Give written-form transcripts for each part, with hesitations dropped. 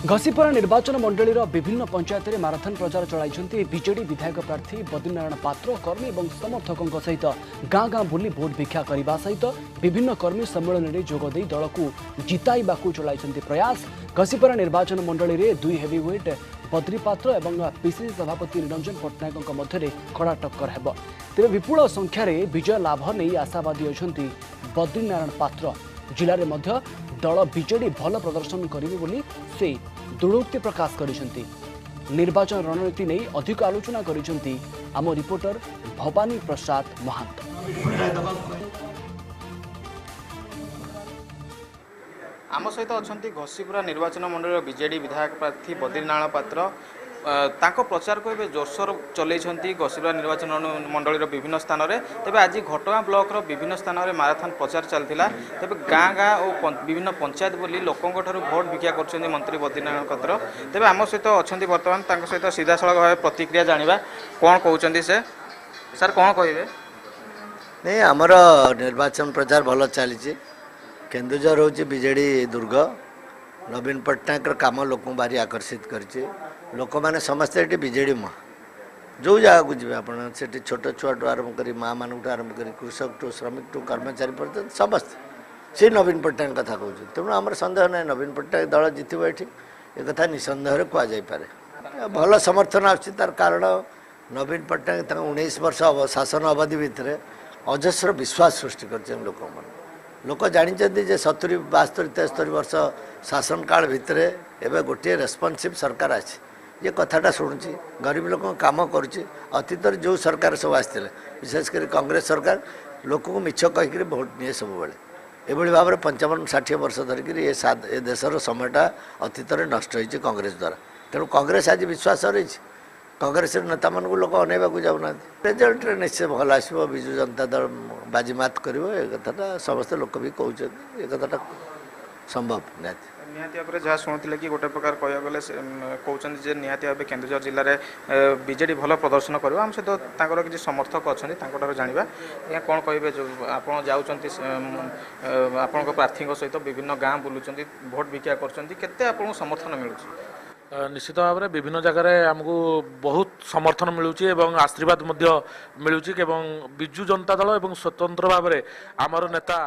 ଘସିପରା ନିର୍ବାଚନ ମଣ୍ଡଳୀର ବିଭିନ୍ନ ପଞ୍ଚାୟତରେ ମାରାଥନ ପ୍ରଚାର ଚଳାଇଛନ୍ତି ବିଜେଡି ବିଧାୟକ ପ୍ରାର୍ଥୀ ବଦ୍ରିନାରାୟଣ ପାତ୍ର। କର୍ମୀ ଏବଂ ସମର୍ଥକଙ୍କ ସହିତ ଗାଁ ଗାଁ ବୁଲି ଭୋଟ ଭିକ୍ଷା କରିବା ସହିତ ବିଭିନ୍ନ କର୍ମୀ ସମ୍ମିଳନୀରେ ଯୋଗଦେଇ ଦଳକୁ ଜିତାଇବାକୁ ଚଳାଇଛନ୍ତି ପ୍ରୟାସ। ଘସିପରା ନିର୍ବାଚନ ମଣ୍ଡଳୀରେ ଦୁଇ ହେଭିୱେଟ୍ ବଦ୍ରି ପାତ୍ର ଏବଂ ପିସିସି ସଭାପତି ନିରଞ୍ଜନ ପଟ୍ଟନାୟକଙ୍କ ମଧ୍ୟରେ କଡ଼ା ଟକ୍କର ହେବ। ତେବେ ବିପୁଳ ସଂଖ୍ୟାରେ ବିଜୟ ଲାଭ ନେଇ ଆଶାବାଦୀ ଅଛନ୍ତି ବଦ୍ରିନାରାୟଣ ପାତ୍ର। ଜିଲ୍ଲାରେ ମଧ୍ୟ ଦଳ ବିଜେଡି ଭଲ ପ୍ରଦର୍ଶନ କରିବ ବୋଲି ସେ ଦୃଢ଼ୋକ୍ତି ପ୍ରକାଶ କରିଛନ୍ତି। ନିର୍ବାଚନ ରଣନୀତି ନେଇ ଅଧିକ ଆଲୋଚନା କରିଛନ୍ତି ଆମ ରିପୋର୍ଟର ଭବାନୀ ପ୍ରସାଦ ମହାନ୍ତ। ଆମ ସହିତ ଅଛନ୍ତି ଘସିପୁରା ନିର୍ବାଚନ ମଣ୍ଡଳୀର ବିଜେଡି ବିଧାୟକ ପ୍ରାର୍ଥୀ ବଦ୍ରିନାରାୟଣ ପାତ୍ର। ତାଙ୍କ ପ୍ରଚାରକୁ ଏବେ ଜୋରସୋର ଚଲେଇଛନ୍ତି ଘସିପୁରା ନିର୍ବାଚନ ମଣ୍ଡଳୀର ବିଭିନ୍ନ ସ୍ଥାନରେ। ତେବେ ଆଜି ଘଟଗାଁ ବ୍ଲକର ବିଭିନ୍ନ ସ୍ଥାନରେ ମାରାଥନ ପ୍ରଚାର ଚାଲିଥିଲା। ତେବେ ଗାଁ ଗାଁ ଓ ବିଭିନ୍ନ ପଞ୍ଚାୟତ ବୁଲି ଲୋକଙ୍କଠାରୁ ଭୋଟ ଭିକ୍ଷା କରୁଛନ୍ତି ମନ୍ତ୍ରୀ ବଦ୍ରିନାରାୟଣ ପାତ୍ର। ତେବେ ଆମ ସହିତ ଅଛନ୍ତି ବର୍ତ୍ତମାନ, ତାଙ୍କ ସହିତ ସିଧାସଳଖ ଭାବେ ପ୍ରତିକ୍ରିୟା ଜାଣିବା କ'ଣ କହୁଛନ୍ତି ସେ। ସାର୍, କ'ଣ କହିବେ? ନାଇଁ, ଆମର ନିର୍ବାଚନ ପ୍ରଚାର ଭଲ ଚାଲିଛି। କେନ୍ଦୁଝର ହେଉଛି ବିଜେଡ଼ି ଦୁର୍ଗ। ନବୀନ ପଟ୍ଟନାୟକର କାମ ଲୋକଙ୍କୁ ଭାରି ଆକର୍ଷିତ କରିଛି। ଲୋକମାନେ ସମସ୍ତେ ଏଠି ବିଜେଡ଼ି ମୁହାଁ। ଯେଉଁ ଜାଗାକୁ ଯିବେ ଆପଣ, ସେଠି ଛୋଟ ଛୁଆଠୁ ଆରମ୍ଭ କରି ମାଆମାନଙ୍କଠୁ ଆରମ୍ଭ କରି କୃଷକଠୁ ଶ୍ରମିକଠୁ କର୍ମଚାରୀ ପର୍ଯ୍ୟନ୍ତ ସମସ୍ତେ ସେଇ ନବୀନ ପଟ୍ଟନାୟକ କଥା କହୁଛନ୍ତି। ତେଣୁ ଆମର ସନ୍ଦେହ ନାହିଁ ନବୀନ ପଟ୍ଟନାୟକ ଦଳ ଜିତିବ ଏଠି, ଏକଥା ନିଃସନ୍ଦେହରେ କୁହାଯାଇପାରେ। ଭଲ ସମର୍ଥନ ଆସୁଛି। ତାର କାରଣ ନବୀନ ପଟ୍ଟନାୟକ ତାଙ୍କ 19 ବର୍ଷ ଶାସନ ଅବଧି ଭିତରେ ଅଜସ୍ର ବିଶ୍ୱାସ ସୃଷ୍ଟି କରିଛନ୍ତି ଲୋକମାନେ। ଲୋକ ଜାଣିଛନ୍ତି ଯେ 70 72 73 ବର୍ଷ ଶାସନ କାଳ ଭିତରେ ଏବେ ଗୋଟିଏ ରେସ୍ପନ୍ସିଭ୍ ସରକାର ଅଛି, ଇଏ କଥାଟା ଶୁଣୁଛି, ଗରିବ ଲୋକଙ୍କ କାମ କରୁଛି। ଅତୀତରେ ଯେଉଁ ସରକାର ସବୁ ଆସିଥିଲେ, ବିଶେଷ କରି କଂଗ୍ରେସ ସରକାର, ଲୋକଙ୍କୁ ମିଛ କହିକିରି ଭୋଟ ନିଏ ସବୁବେଳେ। ଏଭଳି ଭାବରେ 55 60 ବର୍ଷ ଧରିକିରି ଏ ଦେଶର ସମୟଟା ଅତୀତରେ ନଷ୍ଟ ହେଇଛି କଂଗ୍ରେସ ଦ୍ୱାରା। ତେଣୁ କଂଗ୍ରେସ ଆଜି ବିଶ୍ୱାସ ହରାଇଛି। କଂଗ୍ରେସର ନେତାମାନଙ୍କୁ ଲୋକ ଅନେଇବାକୁ ଯାଉନାହାନ୍ତି। ରେଜଲ୍ଟରେ ନିଶ୍ଚୟ ଭଲ ଆସିବ, ବିଜୁ ଜନତା ଦଳ ବାଜିମାତ କରିବ, ଏ କଥାଟା ସମସ୍ତେ ଲୋକ ବି କହୁଛନ୍ତି। ଏ କଥାଟା ସମ୍ଭବ ନିହାତି। ନିହାତି ଭାବରେ ଯାହା ଶୁଣୁଥିଲେ କି ଗୋଟେ ପ୍ରକାର କହିବାକୁ ଗଲେ ସେ କହୁଛନ୍ତି ଯେ ନିହାତି ଭାବେ କେନ୍ଦୁଝର ଜିଲ୍ଲାରେ ବିଜେଡି ଭଲ ପ୍ରଦର୍ଶନ କରିବ। ଆମ ସହିତ ତାଙ୍କର କିଛି ସମର୍ଥକ ଅଛନ୍ତି, ତାଙ୍କଠାରୁ ଜାଣିବା। ଆଜ୍ଞା, କ'ଣ କହିବେ? ଯେଉଁ ଆପଣ ଯାଉଛନ୍ତି ଆପଣଙ୍କ ପ୍ରାର୍ଥୀଙ୍କ ସହିତ ବିଭିନ୍ନ ଗାଁ ବୁଲୁଛନ୍ତି, ଭୋଟ ଭିକ୍ଷା କରୁଛନ୍ତି, କେତେ ଆପଣଙ୍କୁ ସମର୍ଥନ ମିଳୁଛି? ନିଶ୍ଚିତ ଭାବରେ ବିଭିନ୍ନ ଜାଗାରେ ଆମକୁ ବହୁତ ସମର୍ଥନ ମିଳୁଛି ଏବଂ ଆଶୀର୍ବାଦ ମଧ୍ୟ ମିଳୁଛି। ଏବଂ ବିଜୁ ଜନତା ଦଳ ଏବଂ ସ୍ୱତନ୍ତ୍ର ଭାବରେ ଆମର ନେତା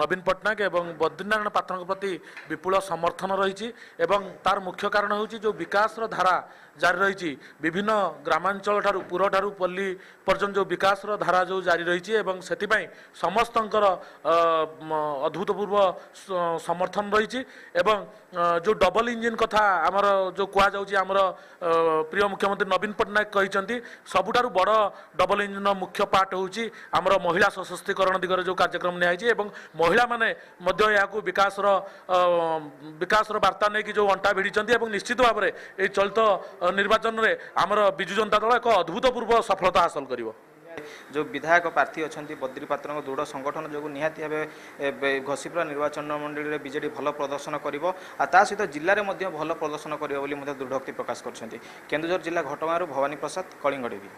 ନବୀନ ପଟ୍ଟନାୟକ ଏବଂ ବଦ୍ରିନାରାୟଣ ପାତ୍ରଙ୍କ ପ୍ରତି ବିପୁଳ ସମର୍ଥନ ରହିଛି। ଏବଂ ତାର ମୁଖ୍ୟ କାରଣ ହେଉଛି ଯେଉଁ ବିକାଶର ଧାରା ଜାରି ରହିଛି, ବିଭିନ୍ନ ଗ୍ରାମାଞ୍ଚଳ ଠାରୁ ପୁରଠାରୁ ପଲ୍ଲୀ ପର୍ଯ୍ୟନ୍ତ ଯେଉଁ ବିକାଶର ଧାରା ଯେଉଁ ଜାରି ରହିଛି, ଏବଂ ସେଥିପାଇଁ ସମସ୍ତଙ୍କର ଅଦ୍ଭୁତପୂର୍ବ ସମର୍ଥନ ରହିଛି। ଏବଂ ଯେଉଁ ଡବଲ ଇଞ୍ଜିନ୍ କଥା ଆମର ଯେଉଁ କୁହାଯାଉଛି, ଆମର ପ୍ରିୟ ମୁଖ୍ୟମନ୍ତ୍ରୀ ନବୀନ ପଟ୍ଟନାୟକ କହିଛନ୍ତି, ସବୁଠାରୁ ବଡ଼ ଡବଲ ଇଞ୍ଜିନ୍ର ମୁଖ୍ୟ ପାର୍ଟ ହେଉଛି ଆମର ମହିଳା ସଶକ୍ତିକରଣ ଦିଗରେ ଯେଉଁ କାର୍ଯ୍ୟକ୍ରମ ନିଆଯାଇଛି। ଏବଂ ମହିଳାମାନେ ମଧ୍ୟ ଏହାକୁ ବିକାଶର ବାର୍ତ୍ତା ନେଇକି ଯେଉଁ ଅଣ୍ଟା ଭିଡ଼ିଛନ୍ତି, ଏବଂ ନିଶ୍ଚିତ ଭାବରେ ଏହି ଚଳିତ ନିର୍ବାଚନରେ ଆମର ବିଜୁ ଜନତା ଦଳ ଏକ ଅଦ୍ଭୁତପୂର୍ବ ସଫଳତା ହାସଲ କରିବ। ଯେଉଁ ବିଧାୟକ ପ୍ରାର୍ଥୀ ଅଛନ୍ତି ବଦ୍ରି ପାତ୍ରଙ୍କ ଦୃଢ଼ ସଂଗଠନ ଯୋଗୁଁ ନିହାତି ଭାବେ ଘସିପୁରା ନିର୍ବାଚନ ମଣ୍ଡଳୀରେ ବିଜେଡି ଭଲ ପ୍ରଦର୍ଶନ କରିବ, ଆଉ ତା ସହିତ ଜିଲ୍ଲାରେ ମଧ୍ୟ ଭଲ ପ୍ରଦର୍ଶନ କରିବ ବୋଲି ମଧ୍ୟ ଦୃଢ଼ୋକ୍ତି ପ୍ରକାଶ କରିଛନ୍ତି। କେନ୍ଦୁଝର ଜିଲ୍ଲା ଘଟଗାଁରୁ ଭବାନୀ ପ୍ରସାଦ, କଳିଙ୍ଗ ଟିଭି।